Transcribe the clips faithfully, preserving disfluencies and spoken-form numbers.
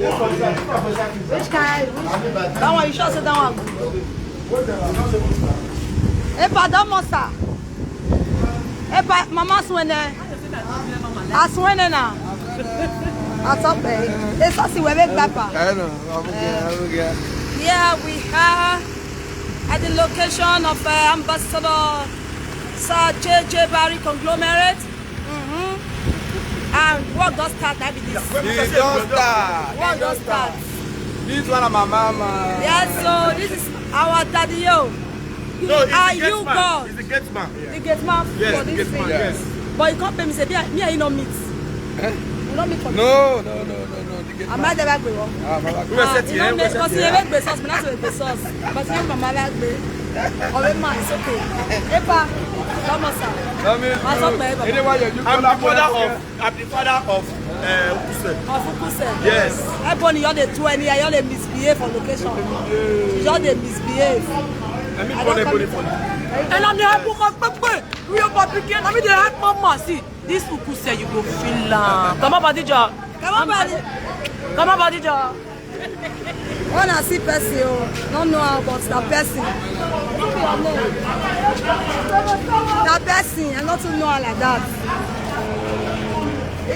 Which kind? Which, that one, you sure say that one good? Epa, that monster. Epa, Mama Swene. Aswene na. Atop, eh. It's us, we make pepper. I know. I'm okay. I'm okay. Here we are at the location of uh, Ambassador Sir J J Barry Conglomerate. Mm-hmm. And work don start, that be this. It don start. Work don start. This one na my mama. Yes, so this is our daddy yo. No, it's the gate man. It's the gate man. The gate man for this thing. Yes, the gate man, yes. But you come pay me say, me and you no meet. Eh? We no meet for this. No, no, no, no, no. The gate man. Am I the right way? Ah, my bad. We were set here. Because you make the sauce, but that's the sauce. But you mama like me. Oh, man, it's okay. Epa, come on, sir. What's up, man? Anyway, you I'm the father of I'm the father of uh, Ukuse. Of Ukuse. Yes. Everybody, you dey do any, you dey misbehave for location. You just dey misbehave. I mean, I don't come for you. And I'm the help of my papa. We are public. I mean, the help mama. See, this Ukuse, you go feel am. Come on, Badija. Come on, Badija. Come on, Badija. When I see person, oh, no know her, but na person. Na person, I no too know her like that.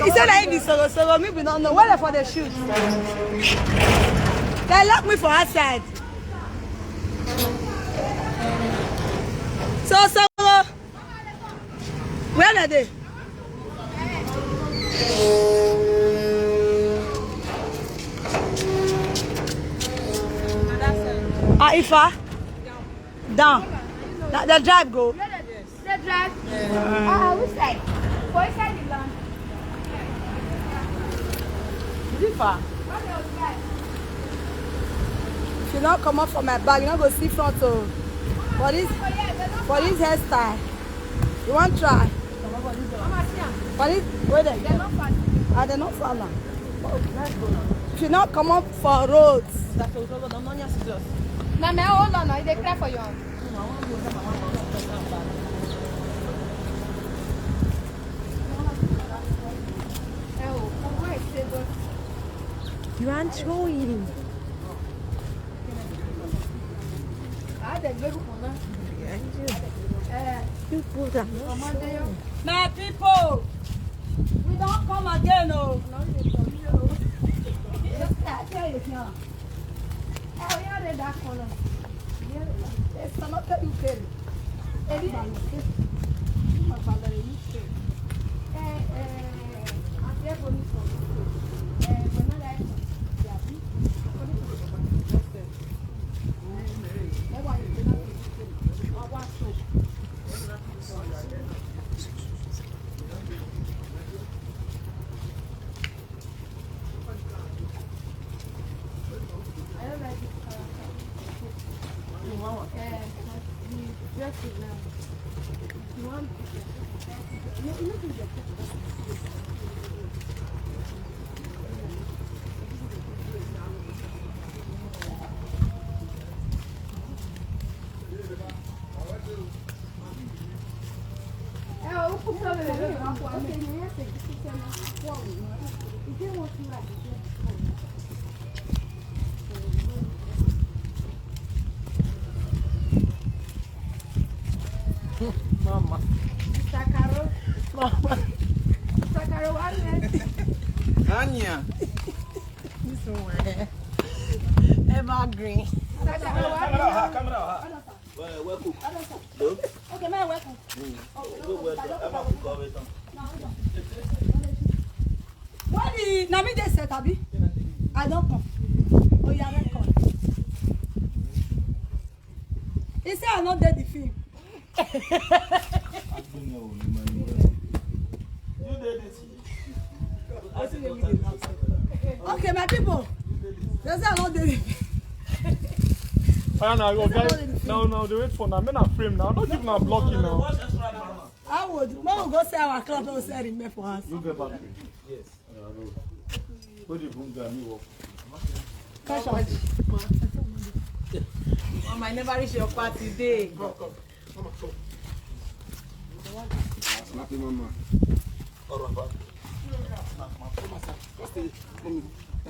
He said that he be solo solo, me we no know. Where they for the shoot? They lock me for outside. So solo. Where are they? Ah, Ifa? Down. The, the drive go. The drive. Ah, which side? For inside the land. Is it far? If you not come up for my bag, you not go see front. Oh, for this, for this hairstyle. You want try? But it, wait there. Ah, they not fall now. If you not come up for roads. Na me hold on, I dey cry for you. You are throwing. Ah, they go for now. Eh. People that My people, we don't come again, oh. Mama. Sakaro. Mama. Sakaro, one minute. Anya. This one. Evergreen. Sakaro, one minute. Camera, camera. Well, welcome. Hello? Okay, my welcome. Mm. Oh, you go well done. I'm a cook always on. What the, na me dey set, abi? I don't come. Oh, yeah, record. He say I no dey the film. You dey this. Okay, my people. They say I no dey the film. Ah, now, guys, now, now, they wait for now. Men are frame now. Don't give now blocking now. I would. When we go sell our club, we sell remain for us. You get back. Yes. Go the boom guy, me work. Cash out. Mama, I never reach your party day. Snappy mama. Come on, sir. Come on, sir. Come on.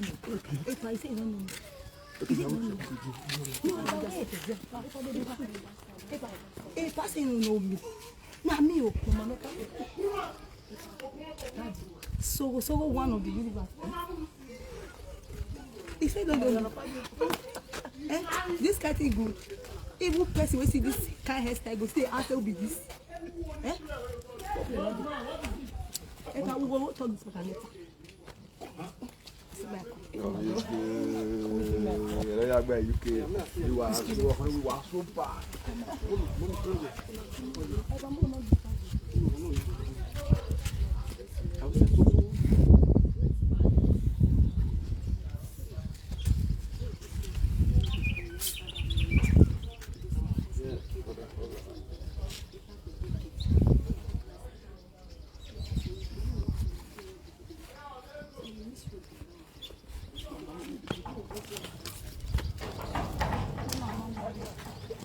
know me. Epa, he say he don't know me. He say he don't know me. No, no, wait. Epa, Epa say he don't know me. Na me o, mama, make I. So, so one of the universe. He say no, no, no. Eh? This kind thing good. Even person wey see this kind hairstyle go say, "I say who be this?" Eh? Eh, can we go talk this matter later? Ọ̀rọ̀ yẹn gbé ẹ̀rọ yà gbà U K. Ìwà ìwà ìwà so bad.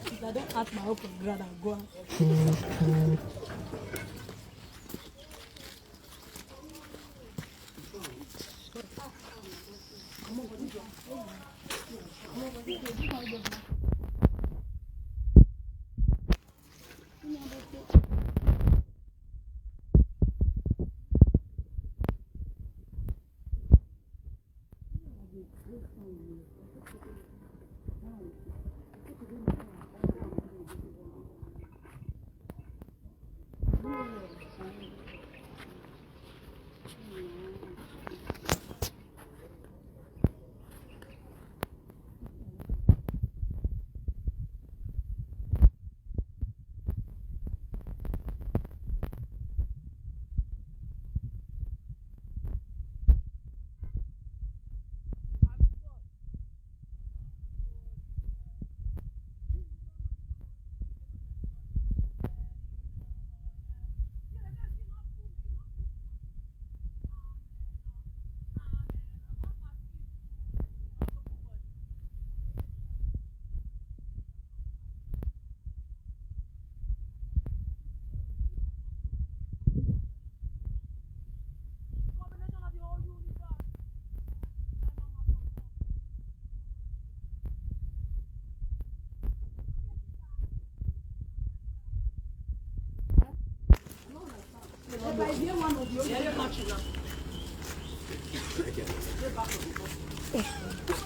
If I don't ask my own for ground, I go out.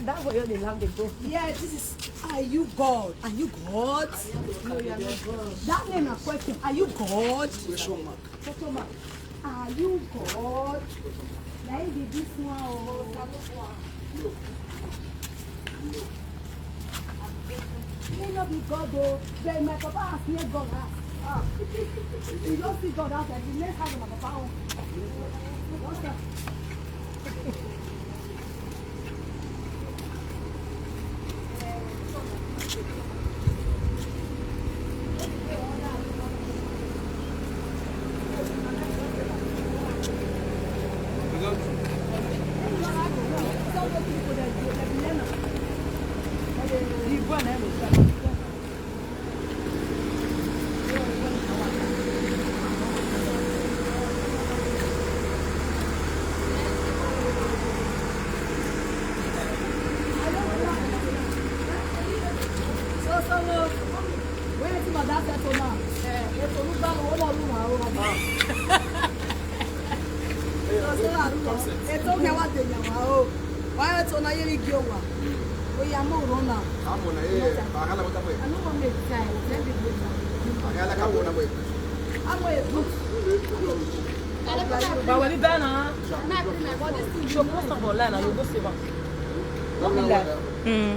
That way you dey laugh dey go. Yeah, this is, are you God? Are you God? No, you are not God. That name na question. Are you God? Question mark. Question mark. Are you God? Na him be this one o. Me no be God o. But my papa ask me God ask. Ah. You don't see God outside. The next time my papa own. Don't stop. Madam Setona, Etonu Balo, Olorun wa o. Etonu wa de yawa o. Wa Etona ye ri gi o wa. Oya, mo run now. I no wan make time. Let me go down. I'm a good. But when you done, huh? You go post am online and you go save am. No be lie. Mm.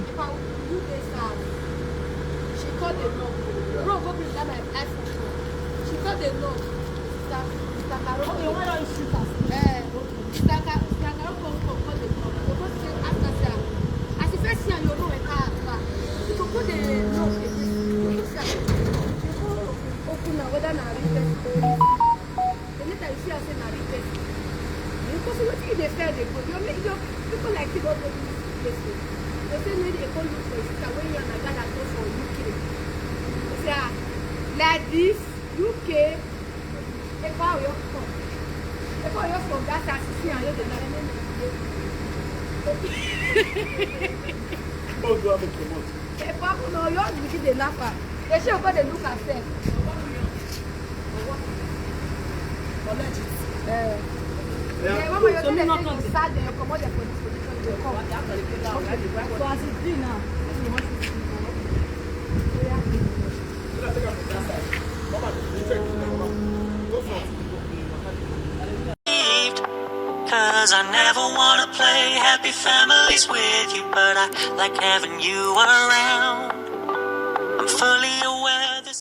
She called the knock. Bro, go bring that my iPhone. She called the knock. Sister, Sister Carol. Okay, why don't you shoot us? Eh, Sister Ca-, Sister Carol come, come, call the knock. So go say, ask her, say, as you first see am, you know a car, car. You go put the knock again. You go see am. You go open am, whether na real person. The later you see am say na real person. You go say, wetin you dey fear dey go? Your, your people like you don go this place o. You go say, make dem go look for your sister wey you and her gather go for U K. You say, ah, like this, U K. Epa Oyo come. Epa Oyo from that side, see am, you dey like. Oh, do I make comot? Epa, no, you begin dey laugh am. Dey say, go dey look herself. Collect it. Eh. Yeah. Yeah, when you tell them say you sad, then you comot them for this position, they come. Okay. So as it be now, if you want to see, oya. Cause I never wanna play happy families with you, but I like having you around. I'm fully aware.